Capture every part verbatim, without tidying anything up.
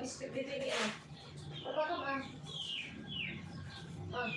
Biscuit dito ini, ah. Pagkakam, ah. Ah.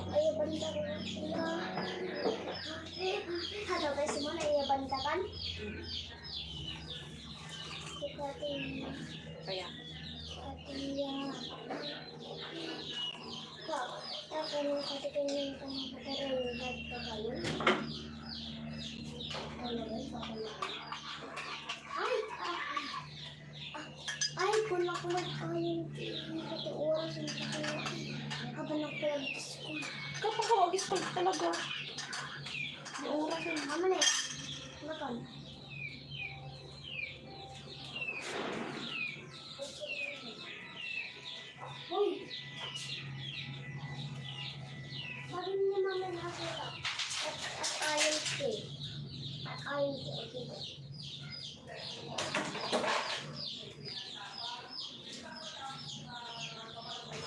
Ayaw banta ko na sila. Hataw tayo si Mona, ayaw banta kan. Ikaw, ate. Kaya? Ate, ah. Ka, ako nung katikin yung pangkatarayan, ba't ka kayo? Ano ba yung pangkatarayan? Ay, ah, ah. Ay, kulang-kulang pa yung pati oras yung pati habang nagpag-school. Kapag ka mag-school talaga. May oras yun. Mama na eh. Ano pa? Hoy! Sabi niya, mama, nakakita. At, at ayos eh. At ayos eh.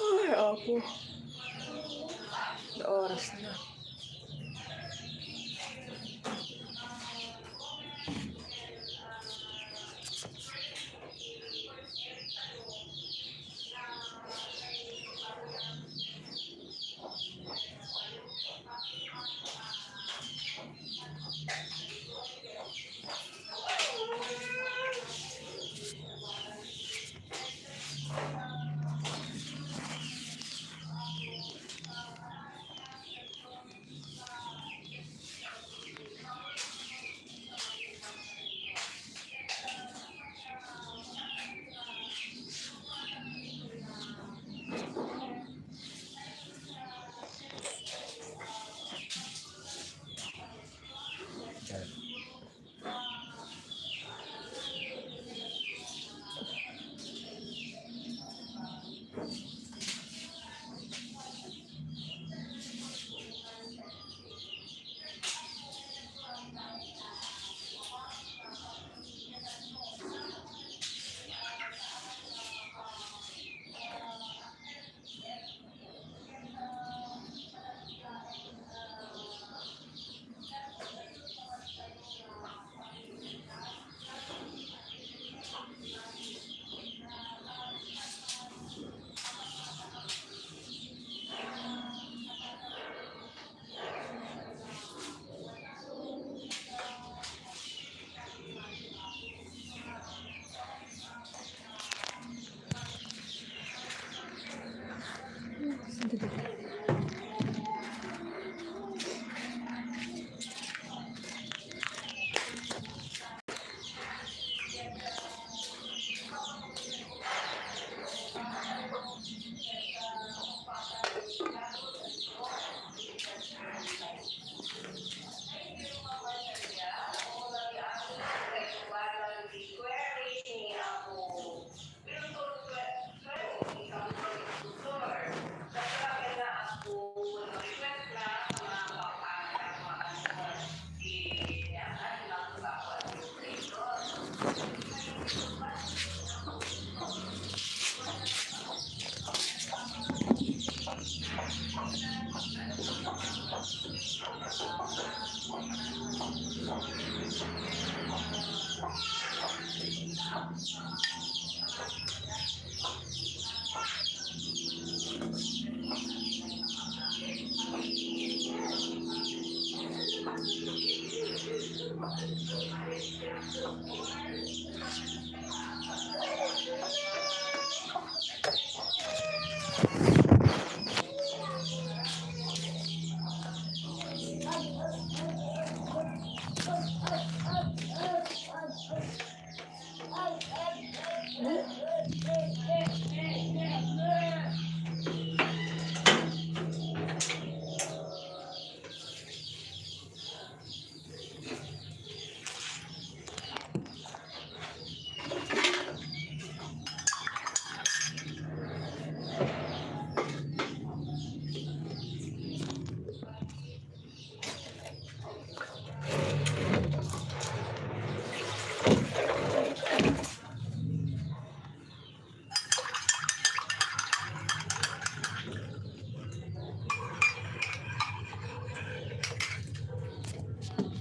Ay, apo. Oras na.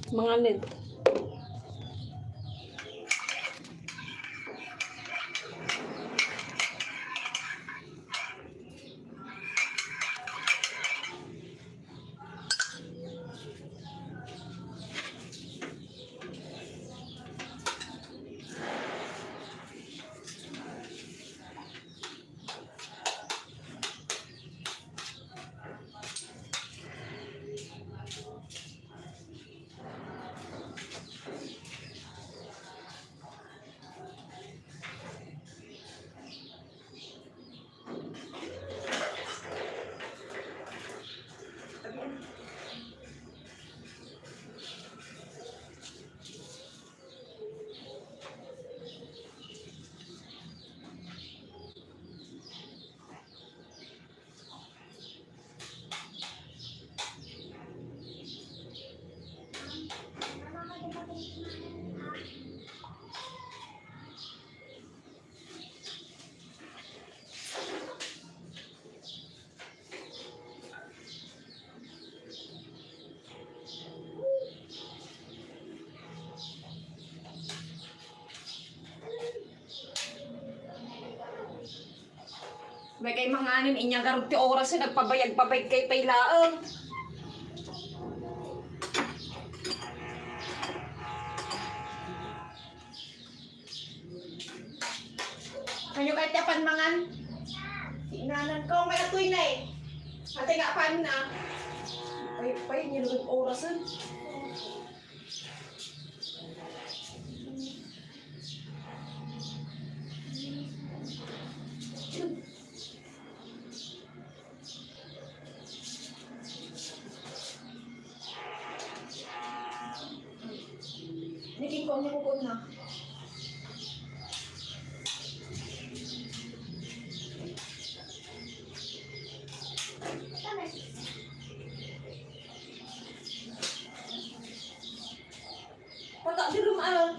Mga lid. May kay manganim, inya garud ti oras, eh, nagpabayag-pabayag kay pay laeng. Kayo kay ti apan mangan? Ti inanan ko, may atoy na eh. Ate nga apan na. Pay, pay, niya nagag orasan. Niking ko niya kukon na. Pata di rumaan.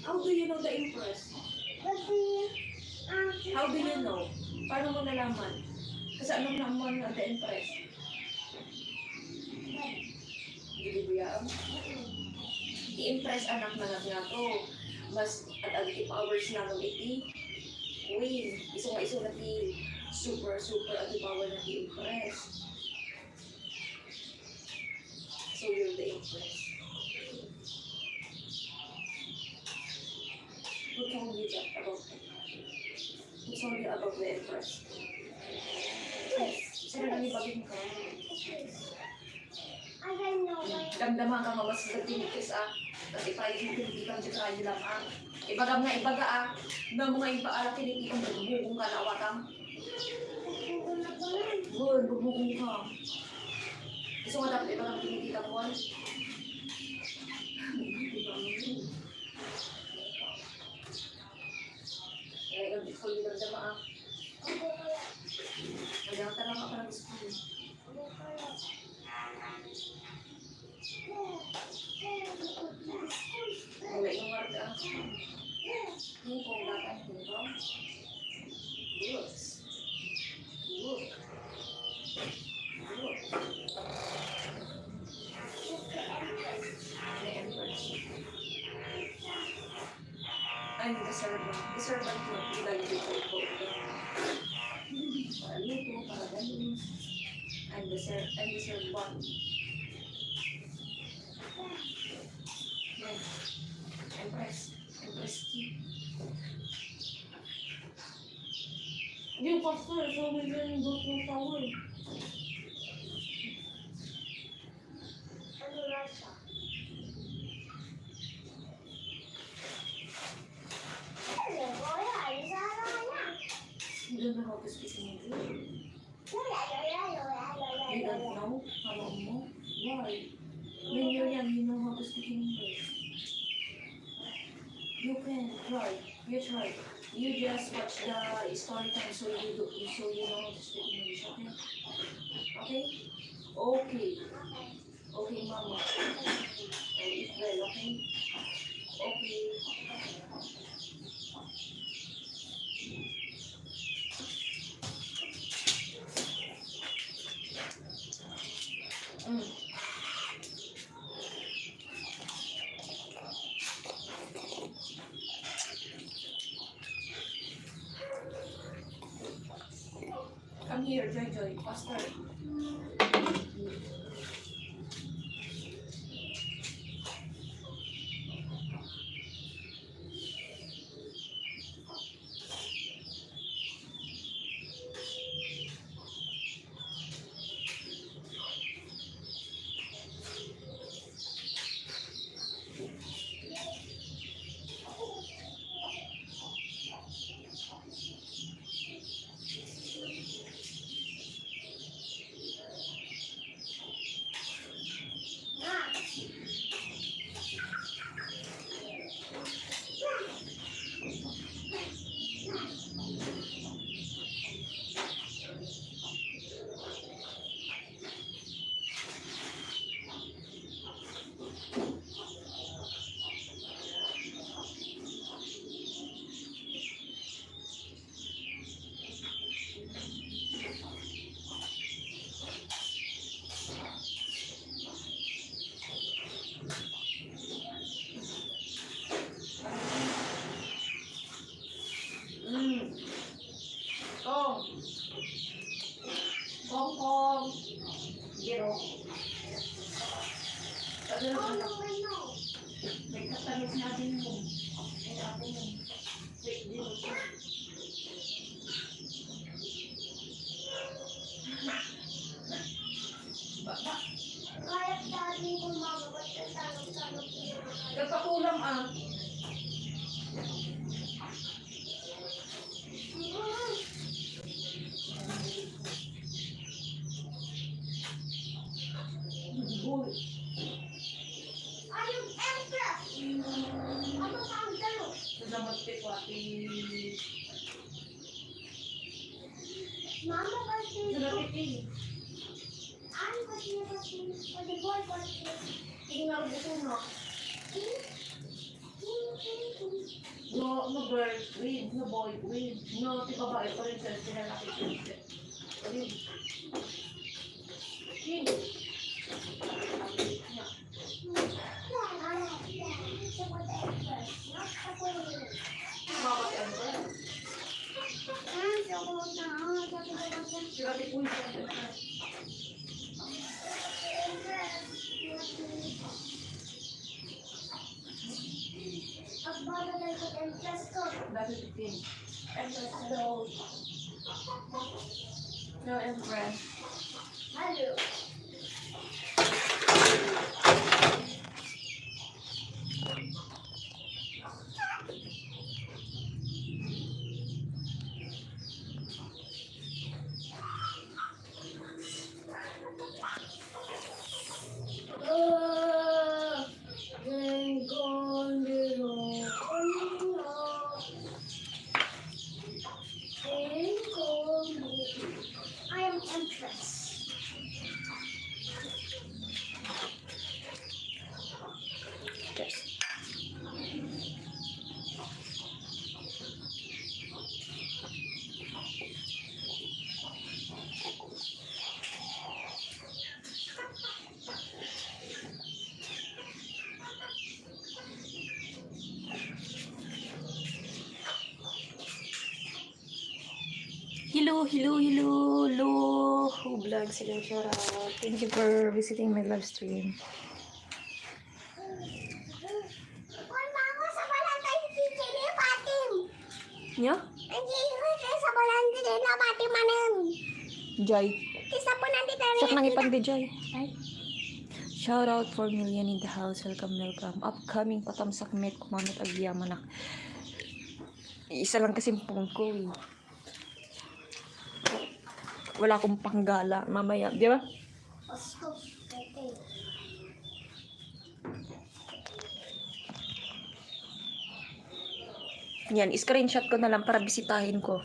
How do you know the Empress? How do you know? Paano mo nalaman? Kasano mo nalaman na the Empress? Dili ba yan? Ti Empress anak na nga to. Mas at iti powers na iti Queen. Isu nga isu na ti super, super iti power na ti Empress. So you're the Empress. What can we do about that? It's only about the Empress. Yes. Sino nang ibagin ka? Damdama ka nga mas nagtinitis, ah. Kasi tayo yung pinipitang di tayo lang, ah. Ibagam nga ibaga, ah. Namo nga iba, ah, pinipitang bugbugong ka na awatang. Good, bugbugong ka. Gusto nga dapat ibagam pinipitang mo, ah. Ay, ang gusto ko yung damdama, ah. Ang gata lang ako ng gusto ko. Wala yung warga. Yung kung bakit yung ko. Looks. Look. Look. The Empress. I'm the servant. The servant ko, iba yung dito ko. Para luto, para ganun. I'm the ser-, I'm the servant. Yan. Empress. Empress key. Yung pastor, so may ganun doon sa tower. Ano na siya? Ano, wala, isa na lang. You don't know how to speak in English? You don't know? How mo? Why? When you're young, you know how to speak in English. You can try. You try. You just watch the story time so you do, so you know how to speak English, okay? Okay? Okay. Okay, Mama. Oh, eat well, okay? Okay. Mm. Come here, Joy Joy. Faster. Mm. Kong. Kong, Kong. Giro. Ano naman? May katanong natin mo. Ay, ako mo. Wait, dito siya. Ba, ba? Nagpakulam, ah. Ayun, Empress! Ano pa ang dalo? Salamat kay Pati. Mama, kasi Salamat kay Ano kasi yung kasi, kasi boy, kasi Tingnan ko na. Girls, weave, no boy, weave. No, ti babae, princess, ti lalaki, princess. Weave. King. Mama, ti empress. Sila ti queen, ti empress. Agbada tayo sa Empress ko. Dati fifteen. Empress, hello. Hello, Empress. Hello. I am Empress. Yes. Hello, hello, hello, hello. Who Vlogs, hello, shout out. Thank you for visiting my live stream. Kuan, mama, sa balantay ni Teacher ni Fatim. Nya? Ang ginagawa sa balantay ni Fatim, manang. Jay. Kisa po nandito. Siak nang ipan di Jay. Ay. Shout out four million in the house. Welcome, welcome. Upcoming patamsak met kumanot agyamanak. Isa lang kasi ang phone ko eh. Wala akong panggala mamaya, di ba? Yan, screenshot ko na lang para bisitahin ko.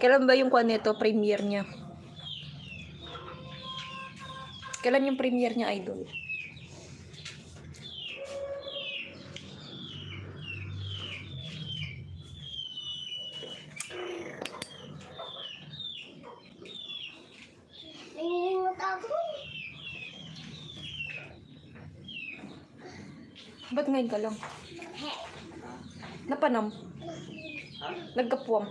Kailan ba yung kuan nito, premiere niya? Kailan yung premiere niya, idol? Nangingingot ako. Ba't ngayon ka lang? Napanam? Ha? Nagkapuam?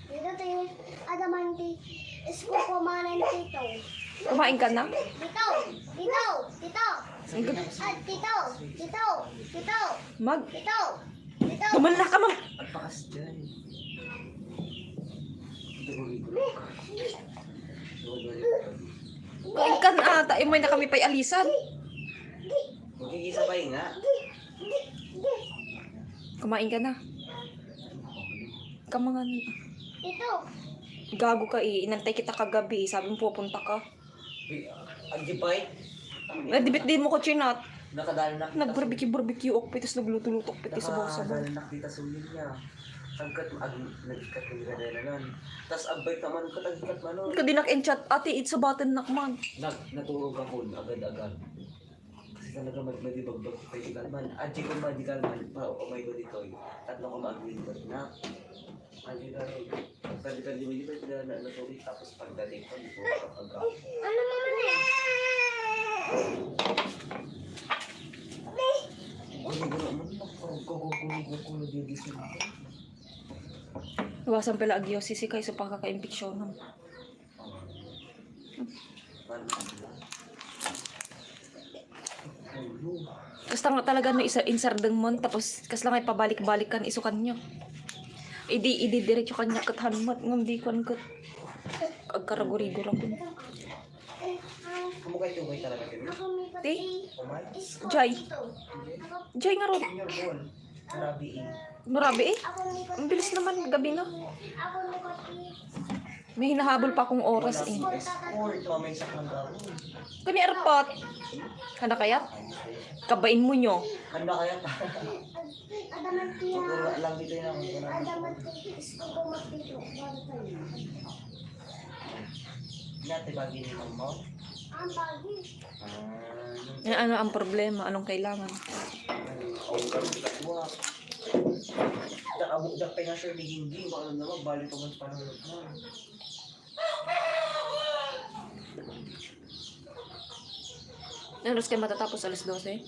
Dito, tayo, adamante. Isko ko, manang tito. Kumain ka na? Tito, tito, tito. Ang gab- Ah, tito, tito, tito. Mag- Tito, tito. Duman na ka, ma'am. Agpakas dyan. Kain ka na ata. Imoy na kami pa'y alisan. Magigisa pa nga. Kumain ka na. Kamangan. Ito. Gago ka eh. Inantay kita kagabi. Sabi mo pupunta ka. Wi-, agipay? Nadibit di mo ko chinat. Nakadal na. Nag-barbecue, barbecue, ok, pitas nagluto-luto, ok, pitas sabaw-sabaw. Nakadal na kita sulit niya. Agkat, ag-, nagkat ng gagay na lang. Tas agbay ka man, kat agkat man, oh. Kadinak en chat, ate, it's a button nak man. Nag-, natulog ako, agad-agad. Kasi talaga mag-, madibagbag ko kay Dikalman. Adji ko ma Dikalman, pa, oh my God, ito, eh. Tatlo ko mag-win ko, na. Adji ka, eh. Pagka-, di ba, di ba, di ba, na, na, sorry, tapos pagdating ko, di ko kapag-, Ano naman eh? Gulo-gulo mo, gulo-gulo, gulo-gulo, di, di, di. Iwasan pala agyo, sisi kayo sa pagkaka-infection. Kasta nga talaga no isa insardeng mon, tapos kas lang ay pabalik-balik kan iso kanyo. Idi, idi diretso kanya ket hanmat ngem di kuan ket agkaragurigo ra kun. Kumukay-kumay talaga din. Ti? Kumay? Jay. Jay nga ron. Senior Paul. Grabe eh. Grabe eh. Ang bilis naman, gabi na. May hinahabol pa akong oras eh. Sport, mamay sa kang gawin. Kani arpat. Kada kayat? Kabain mo nyo. Handa kaya ta? Adamantiya. Puro lang dito yun ang Adamantiya. Dati bagi ni mama. Eh, ano ang problema? Anong kailangan? Da amo da pa nga, sir, ni Gingging, baka naman, balik pa man sa panahon mo. Ano oras kayo matatapos? Alas dose?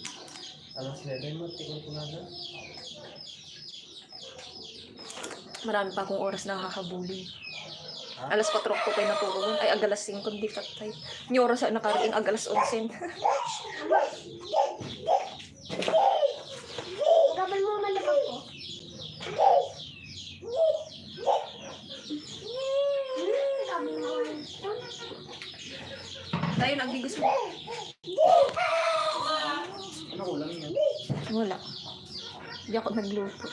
Alas nuebe, mo, tikon ko na na. Marami pa akong oras na hahabulin. Alas kwatro ko kayo natulog. Ay, ag alas singko, di patay. Ni oras na nakariing, ag alas onse. Gabal mo man ako. Tayo, nagigis mo. Ano ulam niya? Wala. Di ako nagluto.